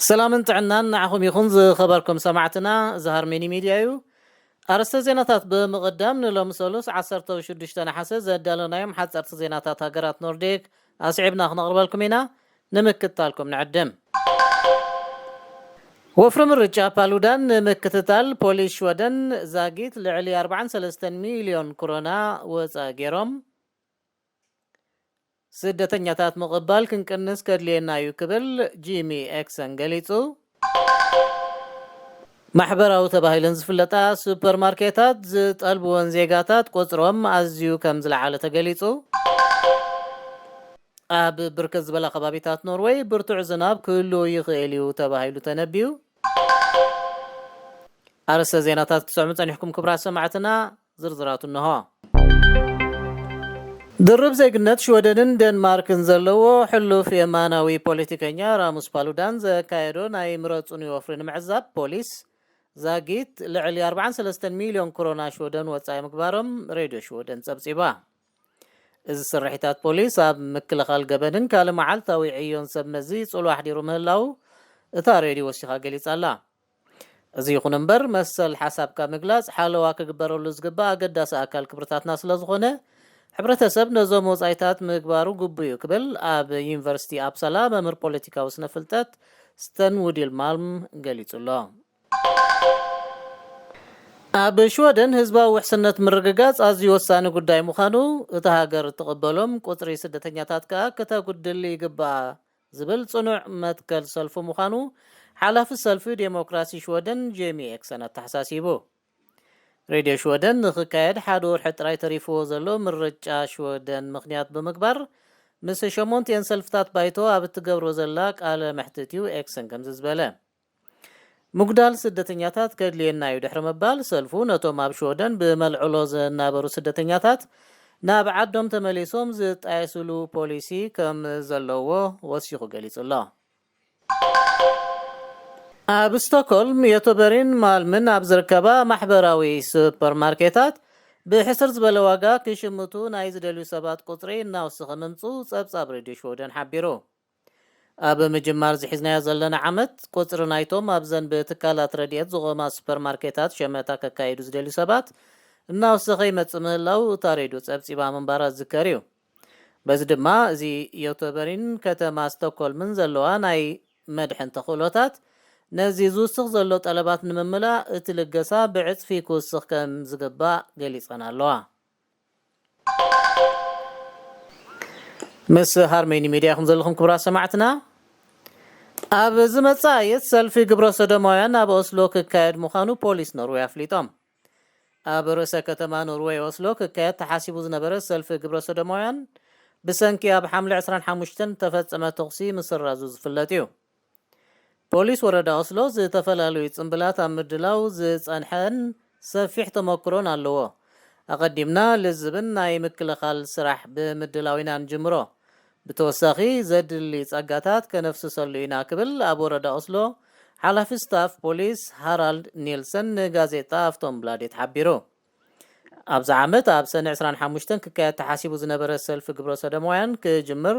ሰላምን ጥዕናን ንዓኹም ይኹን ዝኸበርኩም ሰማዕትና፣ እዚ ሃርሜኒ ሚድያ እዩ። ኣርእስተ ዜናታት ብምቕዳም፣ ንሎሚ ሰሉስ ዓሰርተ ሽዱሽተ ነሓሰ ዘዳለናዮም ሓፀርቲ ዜናታት ሃገራት ኖርዲክ ኣስዒብና ክነቕርበልኩም ኢና። ንምክትታልኩም ንዕድም። ወፍሪ ምርጫ ፓሉዳን ንምክትታል ፖሊስ ሽወደን ዛጊት ልዕሊ ኣርባዓን ሰለስተን ሚልዮን ክሮና ወፃኢ ገይሮም። ስደተኛታት ምቕባል ክንቅንስ ከድልየና እዩ ክብል ጂሚ ኤክሰን ገሊጹ። ማሕበራዊ ተባሂለን ዝፍለጣ ሱፐርማርኬታት ዝጠልብወን ዜጋታት ቁጽሮም ኣዝዩ ከም ዝለዓለ ተገሊጹ። ኣብ ብርክት ዝበላ ከባቢታት ኖርወይ ብርቱዕ ዝናብ ክህሉ ይኽእል እዩ ተባሂሉ ተነቢዩ። ኣርእስተ ዜናታት ክትሰምዑ ጸኒሕኩም ክቡራት ሰማዕትና፣ ዝርዝራቱ እንሆ። ድርብ ዜግነት ሽወደንን ደንማርክን ዘለዎ ሕሉፍ የማናዊ ፖለቲከኛ ራሙስ ፓሉዳን ዘካየዶ ናይ ምረጹኒ ወፍሪ ንምዕዛብ ፖሊስ ዛጊት ልዕሊ ኣርባዓን ሰለስተን ሚልዮን ክሮና ሽወደን ወጻኢ ምግባሮም ሬድዮ ሽወደን ጸብጺባ። እዚ ስርሒታት ፖሊስ ኣብ ምክልኻል ገበንን ካልእ መዓልታዊ ዕዮን ሰብ መዚ ጽልዋ ኣሕዲሩ ምህላዉ እታ ሬድዮ ወሲኻ ገሊጻ ኣላ። እዚ ይኹን እምበር፣ መሰል ሓሳብካ ምግላጽ ሓለዋ ክግበረሉ ዝግባእ ኣገዳሲ ኣካል ክብርታትና ስለ ዝኾነ፣ ሕብረተሰብ ነዞም ወጻኢታት ምግባሩ ግቡእ እዩ ክብል ኣብ ዩኒቨርሲቲ ኣፕሳላ መምህር ፖለቲካዊ ስነ ፍልጠት ስተን ውዲል ማልም ገሊጹ ኣሎ። ኣብ ሽወደን ህዝባዊ ውሕስነት ምርግጋጽ ኣዝዩ ወሳኒ ጉዳይ ምዃኑ፣ እታ ሃገር እትቕበሎም ቁጽሪ ስደተኛታት ከኣ ክተጉድል ይግባኣ ዝብል ጽኑዕ መትከል ሰልፉ ምዃኑ ሓላፊ ሰልፊ ዴሞክራሲ ሽወደን ጄሚ ኤክሰን ኣተሓሳሲቡ። ሬድዮ ሽወደን ንኽካየድ ሓደ ወርሒ ጥራይ ተሪፍዎ ዘሎ ምርጫ ሽወደን ምኽንያት ብምግባር፣ ምስ ሸሞንቲኤን ሰልፍታት ባይቶ ኣብ እትገብሮ ዘላ ቃለ መሕትት እዩ ኤክሰን ከምዚ ዝበለ። ምጉዳል ስደተኛታት ከድልየና እዩ ድሕሪ ምባል፣ ሰልፉ ነቶም ኣብ ሽወደን ብመልዕሎ ዝናበሩ ስደተኛታት ናብ ዓዶም ተመሊሶም ዝጣየስሉ ፖሊሲ ከም ዘለዎ ወሲኹ ገሊጹ ኣሎ። ኣብ ስቶክሆልም፣ ዮቶበሪን ማልምን ኣብ ዝርከባ ማሕበራዊ ሱፐርማርኬታት ብሕስር ዝበለ ዋጋ ክሽምቱ ናይ ዝደልዩ ሰባት ቁጽሪ እናወሰኸ ምምጹ ጸብጻብ ሬድዮ ሽወደን ሓቢሩ። ኣብ ምጅማር ዝሒዝናዮ ዘለና ዓመት፣ ቁጽሪ ናይቶም ኣብዘን ብትካላት ረድኤት ዝቖማ ሱፐርማርኬታት ሸመታ ከካይዱ ዝደልዩ ሰባት እናወሰኸ ይመጽእ ምህላው እታ ሬድዮ ጸብጺባ ምንባራ ዝዝከር እዩ። በዚ ድማ፣ እዚ ዮቶበሪን ከተማ ስቶክሆልምን ዘለዋ ናይ መድሕን ተኽእሎታት፣ ነዚ ዝውስኽ ዘሎ ጠለባት ንምምላእ እቲ ልገሳ ብዕጽፊ ክውስኽ ከም ዝግባእ ገሊጸን ኣለዋ። ምስ ሃርሜኒ ሚድያ ኢኹም ዘለኹም ክቡራት ሰማዕትና። ኣብ ዝመጽእ ኣየት ሰልፊ ግብረ ሰዶማውያን ኣብ ኦስሎ ክካየድ ምዃኑ ፖሊስ ኖርዌይ ኣፍሊጦም። ኣብ ርእሰ ከተማ ኖርዌይ ኦስሎ ክካየድ ተሓሲቡ ዝነበረ ሰልፊ ግብረ ሰዶማውያን ብሰንኪ ኣብ ሓምለ ዕስራን ሓሙሽተን ዝተፈጸመ ተኹሲ ምስራዙ ዝፍለጥ እዩ። ፖሊስ ወረዳ ኦስሎ ዝተፈላለዩ ጽምብላት ኣብ ምድላው ዝጸንሐን ሰፊሕ ተመክሮን ኣለዎ። ኣቐዲምና ልዝብን ናይ ምክልኻል ስራሕ ብምድላው ኢና ንጅምሮ። ብተወሳኺ ዘድሊ ጸጋታት ከነፍስሰሉ ኢና ክብል ኣብ ወረዳ ኦስሎ ሓላፊ ስታፍ ፖሊስ ሃራልድ ኒልሰን ንጋዜጣ ኣፍቶንብላዴት ሓቢሩ። ኣብዚ ዓመት ኣብ ሰነ ዕስራን ሓሙሽተን ክካየድ ተሓሲቡ ዝነበረ ሰልፊ ግብረ ሰዶማውያን ክጅምር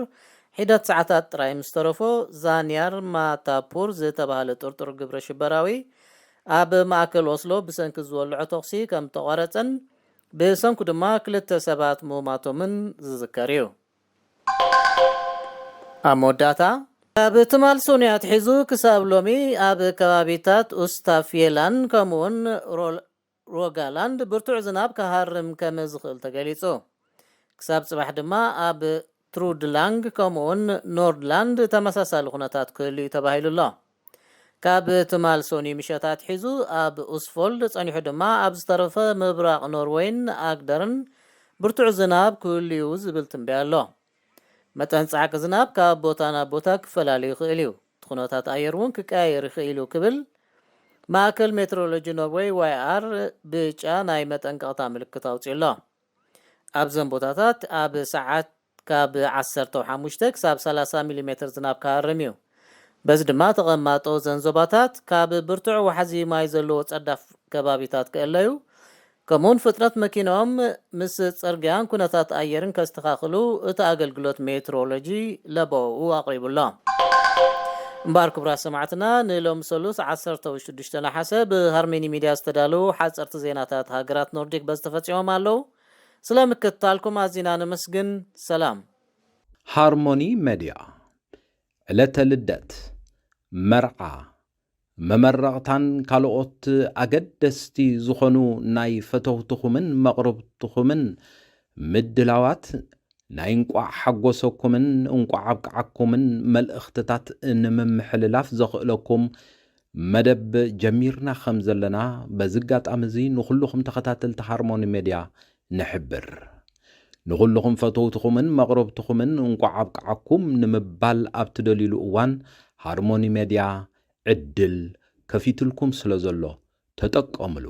ሒደት ሰዓታት ጥራይ ምስ ተረፎ፣ ዛንያር ማታፑር ዝተባህለ ጥርጡር ግብረ ሽበራዊ ኣብ ማእከል ኦስሎ ብሰንኪ ዝወልዖ ተኹሲ ከም ተቋረጸን ብሰንኩ ድማ ክልተ ሰባት ምውማቶምን ዝዝከር እዩ። ኣብ መወዳእታ፣ ካብ ትማል ሶኒ ኣትሒዙ ክሳብ ሎሚ ኣብ ከባቢታት ኡስታፍየላን ከምኡውን ሮል-፣ ሮጋላንድ ብርቱዕ ዝናብ ክሃርም ከም ዝኽእል ተገሊጹ። ክሳብ ጽባሕ ድማ ኣብ ትሩድላንግ ከምኡውን ኖርድላንድ ተመሳሳሊ ኩነታት ክህሉ እዩ ተባሂሉ ኣሎ። ካብ ትማል ሶኒ ምሸት ኣትሒዙ ኣብ ኡስፎልድ ጸኒሑ ድማ ኣብ ዝተረፈ ምብራቕ ኖርወይን ኣግደርን ብርቱዕ ዝናብ ክህሉ እዩ ዝብል ትንበያ ኣሎ። መጠን ጻዕቂ ዝናብ ካብ ቦታ ናብ ቦታ ክፈላለ ይኽእል እዩ። እቲ ኩነታት ኣየር እውን ክቀያየር ይኽእል እዩ ክብል ማእከል ሜትሮሎጂ ኖርወይ ዋይ ኣር ብጫ ናይ መጠንቀቕታ ምልክት ኣውጺኡ ኣሎ። ኣብዘን ቦታታት ኣብ ሰዓት ካብ ዓሰርተ ሓሙሽተ ክሳብ ሰላሳ ሚሊሜትር ዝናብ ክሃርም እዩ። በዚ ድማ ተቐማጦ ዘን ዞባታት ካብ ብርቱዕ ዋሕዚ ማይ ዘለዎ ጸዳፍ ከባቢታት ክእለዩ፣ ከምኡውን ፍጥነት መኪናኦም ምስ ጽርግያን ኩነታት ኣየርን ከስተኻኽሉ እቲ ኣገልግሎት ሜትሮሎጂ ለበዋኡ ኣቕሪቡ ኣሎ። እምበኣር ክቡራት ሰማዕትና፣ ንሎሚ ሰሉስ ዓሰርተ ሽዱሽተ ነሓሰ ብሃርመኒ ሚድያ ዝተዳለዉ ሓፀርቲ ዜናታት ሃገራት ኖርዲክ በዚ ተፈፂሞም ኣለዉ። ስለ ምክትታልኩም ኣዚና ነመስግን። ሰላም። ሃርሞኒ ሜድያ፣ ዕለተ ልደት፣ መርዓ፣ መመረቕታን ካልኦት ኣገደስቲ ዝኾኑ ናይ ፈተውትኹምን መቕርብትኹምን ምድላዋት፣ ናይ እንቋዕ ሓጎሰኩምን እንቋዕ ኣብቅዓኩምን መልእኽትታት ንምምሕልላፍ ዘኽእለኩም መደብ ጀሚርና ከም ዘለና በዚ ኣጋጣሚ እዚ ንኹልኹም ተኸታተልቲ ሃርሞኒ ሜድያ ንሕብር። ንኹልኹም ፈተውትኹምን መቕረብትኹምን እንቋዕ ኣብቅዓኩም ንምባል ኣብ ትደልዩሉ እዋን ሃርሞኒ ሜድያ ዕድል ከፊትልኩም ስለ ዘሎ ተጠቀምሉ።